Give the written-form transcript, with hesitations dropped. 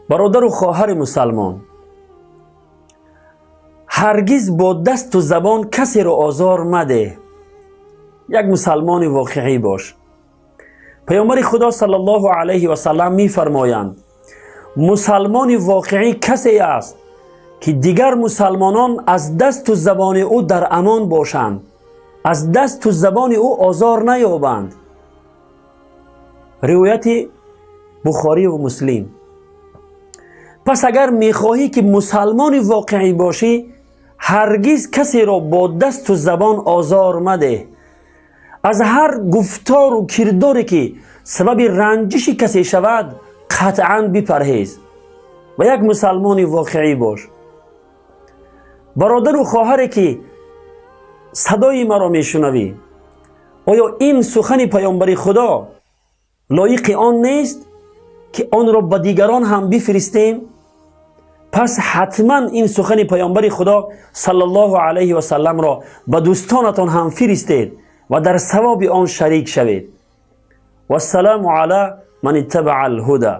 Бародару хоҳари мусалмон, ҳаргиз бо дасту забон касеро озор мадеҳ. Як мусалмони воқеӣ бош. Паёмбари Худо саллаллоҳу алайҳи васаллам мефармоянд: мусалмони воқеӣ касе аст, ки дигар мусалмонон аз дасту забони ӯ дар амон бошанд, аз дасту забони ӯ озор наёбанд. Ривояти Бухориву Муслим. Пас агар мехоҳӣ, ки мусалмони воқеӣ бошӣ, ҳаргиз касеро бо дасту забон озор мадеҳ. Аз ҳар гуфтору кирдоре, ки сабаби ранҷиши касе шавад, қатъан бипарҳез ва як мусалмони воқеӣ бош. Бародару хоҳаре, ки садои маро мешунавӣ, оё ин сухани паёмбари Худо лоиқи он нест, ки онро ба дигарон ҳам бифиристем? Пас ҳатман ин сухани паёмбари Худо саллаллоҳу алайҳи васалламро ба дӯстонатон ҳам фиристед ва дар савоби он шарик шавед. Вассаламу ала ман иттабаа алҳуда.